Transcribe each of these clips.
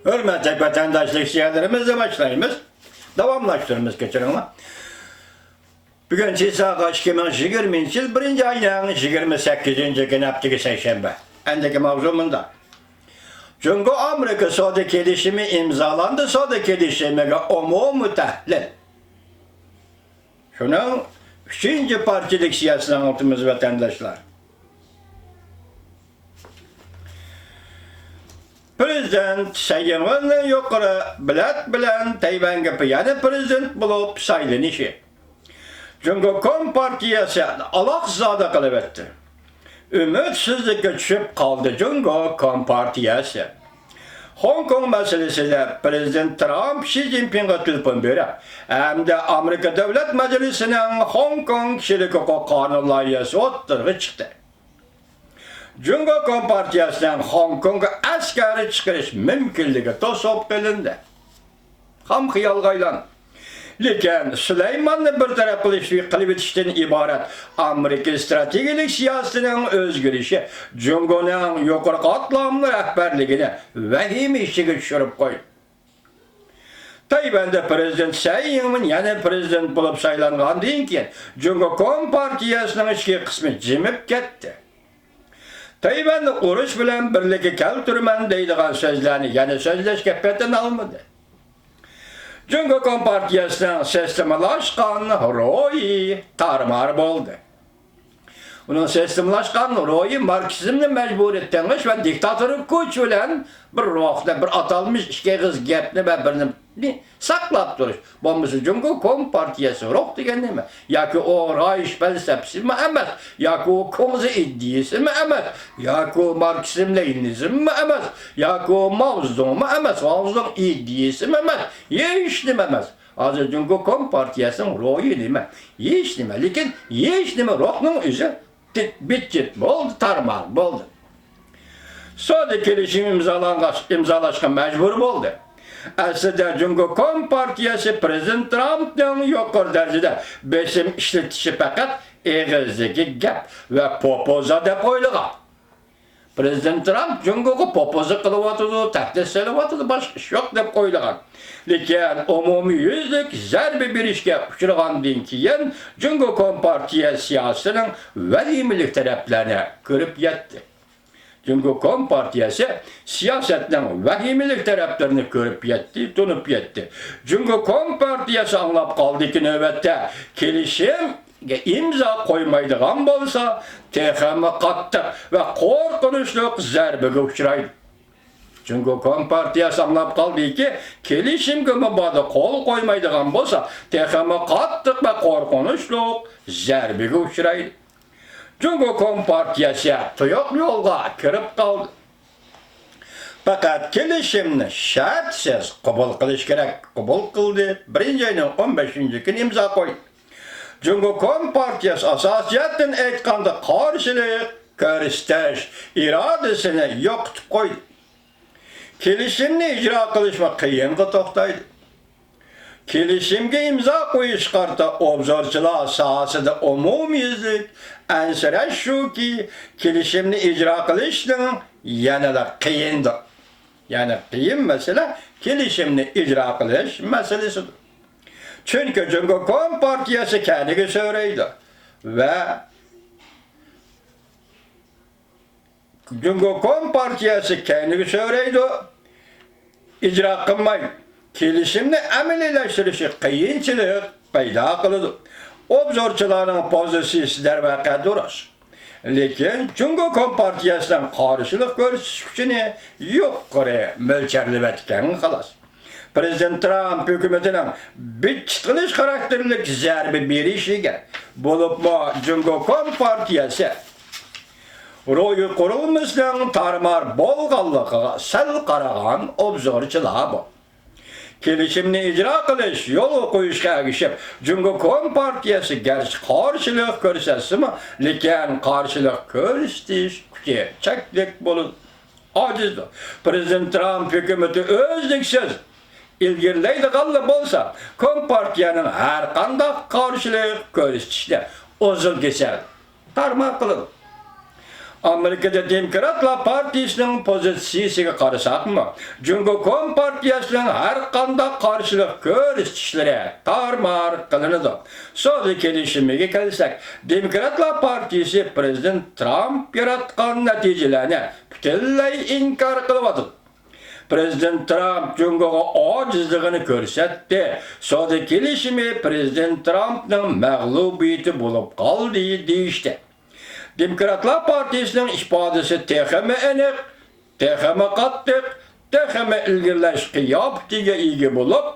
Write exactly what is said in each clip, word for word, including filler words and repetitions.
ھۆرمەتلىك ۋەتەنداشلىق سىياھلىرىمىزنى باشلايمىز. داۋاملاشتۇرىمىز، كەچۈرۈڭلار. بۈگۈن چىساغا ئىككى مىڭ يىگىرمىنچى يىل بىرىنچى ئاينىڭ يىگىرمە سەككىزىنچى كۈنى، ھەپتىكى سەيشەنبە. ئەندىكى ماۋزۇ مۇنداق. جۇڭگو ئامېرىكا سودا كېلىشىمى ئىمزالاندى، سودا كېلىشىمىگە ئومۇمىي تەھلىل. شۇنىڭ ئۈچىنچى پارچىلىق سىياسىتىنى ئاڭلىتىمىز، ۋەتەنداشلار. پىرېزىدېنت سەي ئىڭۋېننىڭ يۇقىرى بېلەت بىلەن تەيۋەنگە يەنە پىرېزىدېنت بولۇپ سايلىنىشى جۇڭگو كومپارتىيەسىنى ئالاقزادە قىلىۋەتتى. ئۈمىدسىزلىككە چۈشۈپ قالدى جۇڭگو كومپارتىيەسى. خوڭكوڭ مەسىلىسىدە پىرېزىدېنت ترامپ شى جىنپىڭغا تېلېفون بېرىپ، ھەمدە ئامېرىكا دۆلەت مەجلىسىنىڭ خوڭكوڭ كىشىلىك ھوقۇق قانۇن لايىھەسى ئوتتۇرىغا چىقتى. جۇڭگو كومپارتىيەسىنىڭ خوڭكوڭغا ئەسكەر چىقىرىش مۇمكىنلىكى توسۇپ قېلىندى. خام خىيالغا ئايلاندى. لېكىن سۇلايماننى بىر تەرەپ قىلىش، قىلىۋېتىشتىن ئىبارەت ئامېرىكا ئىستراتېگىيەلىك سىياسىتىنىڭ ئۆزگىرىشى جۇڭگونىڭ يۇقىرى قاتلام رەھبەرلىكىنى ۋەھىمە ئىچىگە چۈشۈرۈپ قويدى. تەيۋەندە پىرېزىدېنت سەي ئىڭۋېن يەنە پىرېزىدېنت بولۇپ سايلانغاندىن كېيىن، جۇڭگو كومپارتىيەسىنىڭ ئىچكى قىسمى جىمىپ كەتتى. تەيۋەننى ئۇرۇش بىلەن بىرلىككە كەلتۈرىمەن دەيدىغان سۆزلەرنى يەنە سۆزلەشكە پېتىنالمىدى. جۇڭگو كومپارتىيەسىنىڭ سىستېمىلاشقان روھى تارمار بولدى. ئۇنىڭ سىستېمىلاشقان روھى ماركسىزمنى مەجبۇرىي تېڭىش ۋە دىكتاتورلۇق كۈچ بىلەن بىر روھتا بىر ئاتالمىش ئىككى ئېغىز گەپنى ۋە بىر نېمىنى ساقلاپ تۇرۇش. بولمىسا جۇڭگو كومپارتىيەسى روھ دېگەن نېمە؟ ياكى ئۇ رايىش پەلسەپىسىمۇ ئەمەس، ياكى ئۇ كۇڭزى ئىدىيىسىمۇ ئەمەس، ياكى ئۇ ماركسىزم لېنىنىزممۇ ئەمەس، ياكى ئۇ ماۋزېدۇڭمۇ ئەمەس، ماۋزېدۇڭ ئىدىيىسىمۇ ئەمەس، ھېچنېمە ئەمەس. ھازىر جۇڭگو كومپارتىيەسىنىڭ روھى نېمە؟ ھېچنېمە. لېكىن ھېچنېمە روھنىڭ ئۆزى تىت-، بىت-چىت بولدى، تارمار بولدى. سودا كېلىشىمى ئىمزالانغاچ-، ئىمزالاشقا مەجبۇر بولدى. ئەسلىدە جۇڭگو كومپارتىيەسى پىرېزىدېنت ترامپنىڭ يۇقىرى دەرىجىدە بېسىم ئىشلىتىشى پەقەت ئېغىزدىكى گەپ ۋە پوپوزا دەپ ئويلىغان. پىرېزىدېنت ترامپ جۇڭگوغا پوپوزا قىلىۋاتىدۇ، تەھدىت سېلىۋاتىدۇ، باشقا ئىش يوق دەپ ئويلىغان. لېكىن ئومۇميۈزلۈك زەربە بېرىشكە ئۇچرىغاندىن كېيىن، جۇڭگو كومپارتىيە سىياسىتىنىڭ ۋەھىمىلىك تەرەپلەرنى كۆرۈپ يەتتى. جۇڭگو كومپارتىيەسى سىياسەتنىڭ ۋەھىمىلىك تەرەپلىرىنى كۆرۈپ يەتتى، تونۇپ يەتتى. جۇڭگو كومپارتىيەسى ئاڭلاپ قالدىكى، نۆۋەتتە كېلىشىم ئىمزا قويمايدىغان بولسا، تېخىمۇ قاتتىق ۋە قورقۇنچلۇق زەربىگە ئۇچرايدۇ. جۇڭگو كومپارتىيەسى ئاڭلاپ قالدىكى، كېلىشىمگە مۇبادا قول قويمايدىغان بولسا، تېخىمۇ قاتتىق ۋە قورقۇنچلۇق زەربىگە ئۇچرايدۇ. جۇڭگو كومپارتىيەسى تۇيۇق يولغا كىرىپ قالدى. پەقەت كېلىشىمنى شەرتسىز قوبۇل قىلىش كېرەك. قوبۇل قىلدى. بىرىنچى ئاينىڭ ئون بەشىنچى كۈنى ئىمزا قويدى. جۇڭگو كومپارتىيەسى ئاساسىي جەھەتتىن ئېيتقاندا قارشىلىق كۆرسىتىش ئىرادىسىنى يوقىتىپ قويدى. كېلىشىمنى ئىجرا قىلىشمۇ قىيىنغا توختايدۇ. كېلىشىمگە ئىمزا قويۇشقا قارىتا ئوبزورچىلار ساھەسىدە ئومۇميۈزلۈك ئەنسىرەش شۇكى، كېلىشىمنى ئىجرا قىلىشنىڭ يەنىلا قىيىندۇر. يەنى قىيىن مەسىلە كېلىشىمنى ئىجرا قىلىش مەسىلىسىدۇر. چۈنكى جۇڭگو كومپارتىيەسى كەينىگە سۆرەيدۇ ۋە جۇڭگو كومپارتىيەسى كەينىگە سۆرەيدۇ، ئىجرا قىلمايدۇ. كېلىشىمنى ئەمەلىيلەشتۈرۈشى قىيىنچىلىق پەيدا قىلىدۇ. ئوبزورچىلارنىڭ پوزىتسىيىسى دەرۋەقە دۇرۇس. لېكىن جۇڭگو كومپارتىيەسىنىڭ قارشىلىق كۆرسىتىش كۈچىنى يۇقىرى مۆلچەرلىۋەتكەن خالاس. پىرېزىدېنت ترامپ ھۆكۈمىتىنىڭ بىت-چىت قىلىش خاراكتېرلىك زەربە بېرىشىگە، بولۇپمۇ جۇڭگو كومپارتىيەسى روھىي قۇرۇلمىسىنىڭ تارمار بولغانلىقىغا سەل قارىغان ئوبزورچىلار بار. كېلىشىمنى ئىجرا قىلىش، يولغا قويۇشقا ئەگىشىپ، جۇڭگو كومپارتىيەسى گەرچە قارشىلىق كۆرسەتسىمۇ، لېكىن قارشىلىق كۆرسىتىش كۈچى چەكلىك بولىدۇ. ئاجىزدۇر. پىرېزىدېنت ترامپ ھۆكۈمىتى ئۈزلۈكسىز ئىلگىرىلەيدىغانلا بولسا، كومپارتىيەنىڭ ھەرقانداق قارشىلىق كۆرسىتىشىنى ئۇزۇل-كېسەل تارمار قىلىدۇ. ئامېرىكىدا دېموكراتلار پارتىيىسىنىڭ پوزىتسىيىسىگە قارىساقمۇ، جۇڭگو كومپارتىيەسىنىڭ ھەر قانداق قارشىلىق كۆرسىتىشلىرى تارمار قىلىنىدۇ. سودا كېلىشىمىگە كەلسەك، دېموكراتلار پارتىيىسى پىرېزىدېنت ترامپ ياراتقان نەتىجىلەرنى پۈتۈنلەي ئىنكار قىلىۋاتىدۇ. پىرېزىدېنت ترامپ جۇڭگوغا ئاجىزلىقىنى كۆرسەتتى، سودا كېلىشىمى پىرېزىدېنت ترامپنىڭ مەغلۇبىيىتى بولۇپ قالدى، دېيىشتى. دېموكراتلار پارتىيىسىنىڭ ئىپادىسى تېخىمۇ ئېنىق، تېخىمۇ قاتتىق، تېخىمۇ ئىلگىرىلەش قىياپىتىگە ئىگە بولۇپ،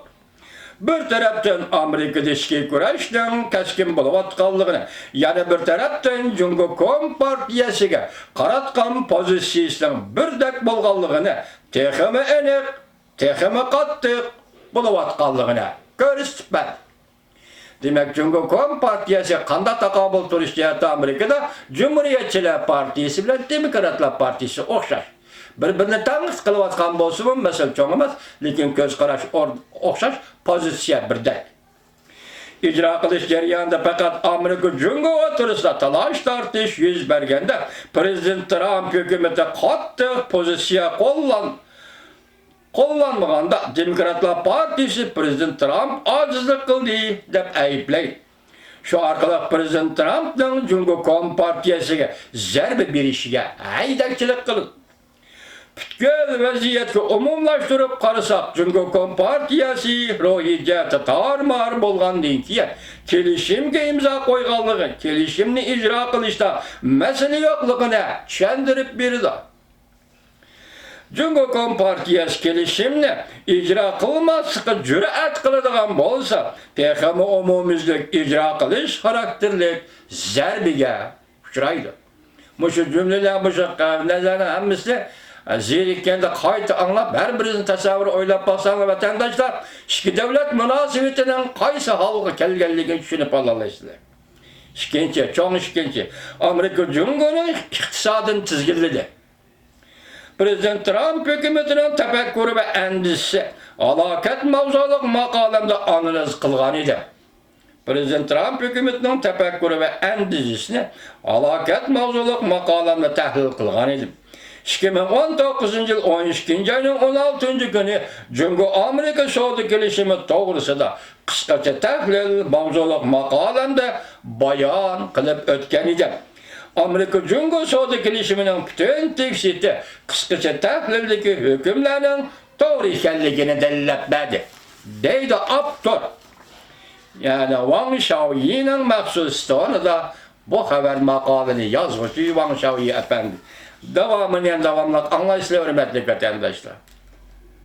بىر تەرەپتىن ئامېرىكىدا ئىچكى كۈرەشنىڭ كەسكىن بولۇۋاتقانلىقىنى، يەنە بىر تەرەپتىن جۇڭگو كومپارتىيەسىگە قاراتقان پوزىتسىيىسىنىڭ بىردەك بولغانلىقىنى، تېخىمۇ ئېنىق، تېخىمۇ قاتتىق بولۇۋاتقانلىقىنى كۆرسىتىپ بەردى. دېمەك، جۇڭگو كومپارتىيەسى قانداق تاقابىل تۇرۇش جەھەتتە ئامېرىكىدا جۇمھۇرىيەتچىلەر پارتىيىسى بىلەن دېموكراتلار پارتىيىسى ئوخشاش. بىر-بىرىنى تەنقىد قىلىۋاتقان بولسىمۇ، مەسىلە چوڭ ئەمەس، لېكىن كۆز قاراش ئور-، ئوخشاش، پوزىتسىيە بىردەك. ئىجرا قىلىش جەريانىدا پەقەت ئامېرىكا جۇڭگو ئوتتۇرىسىدا تالاش-تارتىش يۈز بەرگەندە، پىرېزىدېنت ترامپ ھۆكۈمىتى قاتتىق پوزىتسىيە قوللان-، قوللانمىغاندا، دېموكراتلار پارتىيىسى پىرېزىدېنت ترامپ ئاجىزلىق قىلدى، دەپ ئەيىبلەيدۇ. شۇ ئارقىلىق پىرېزىدېنت ترامپنىڭ جۇڭگو كومپارتىيەسىگە زەربە بېرىشىگە ھەيدەكچىلىك قىلىدۇ. پۈتكۈل ۋەزىيەتكە ئومۇملاشتۇرۇپ قارىساق، جۇڭگو كومپارتىيەسى روھىي جەھەتتە تارمار بولغاندىن كېيىن، كېلىشىمگە ئىمزا قويغانلىقى، كېلىشىمنى ئىجرا قىلىشتا مەسىلە يوقلۇقىنى چۈشەندۈرۈپ بېرىدۇ. جۇڭگو كومپارتىيەسى كېلىشىمنى ئىجرا قىلماسلىققا جۈرئەت قىلىدىغان بولسا، تېخىمۇ ئومۇميۈزلۈك ئىجرا قىلىش خاراكتېرلىك زەربىگە ئۇچرايدۇ. مۇشۇ جۈملىلەر، مۇشۇ نەرسىلەرنىڭ ھەممىسىنى زېرىككەندە قايتا ئاڭلاپ، ھەر بىرىنىڭ تەسەۋۋۇرى ئويلاپ باقساڭلار، ۋەتەنداشلار، ئىككى دۆلەت مۇناسىۋىتىنىڭ قايسى ھالغا كەلگەنلىكىنى چۈشىنىپ ئالالايسىلەر. ئىككىنچى، چوڭ ئىككىنچى، ئامېرىكا جۇڭگونىڭ ئىقتىسادىنى تىزگىنلىدى. پىرېزىدېنت ترامپ ھۆكۈمىتىنىڭ تەپەككۇرى ۋە ئەندىزىسى ھالاكەت ماۋزۇلۇق ماقالەمدە ئانالىز قىلغان ئىدىم. پىرېزىدېنت ترامپ ھۆكۈمىتىنىڭ تەپەككۇرى ۋە ئەندىزىسىنى ھالاكەت ماۋزۇلۇق ماقالەمدە تەھلىل قىلغان ئىدىم. ئىككى مىڭ ئون توققۇزىنچى يىل ئون ئىككىنچى ئاينىڭ ئون ئالتىنچى كۈنى جۇڭگو ئامېرىكا سودا كېلىشىمى توغرىسىدا قىسقىچە تەھلىل ماۋزۇلۇق ماقالەمدە بايان قىلىپ ئۆتكەن ئىدىم. ئامېرىكا جۇڭگو سودا كېلىشىمىنىڭ پۈتۈن تېكىستى قىسقىچە تەھلىلدىكى ھۆكۈملەرنىڭ توغرا ئىكەنلىكىنى دەلىللەپ بەردى، دەيدۇ ئاپتور. يەنى ۋاڭ شاۋيىنىڭ مەخسۇس ستونىدا بۇ خەۋەر ماقالىنى يازغۇچى ۋاڭ شاۋيى ئەپەندى. داۋامىنى يەنە داۋاملىق ئاڭلايسىلەر، ھۆرمەتلىك ۋەتەنداشلار.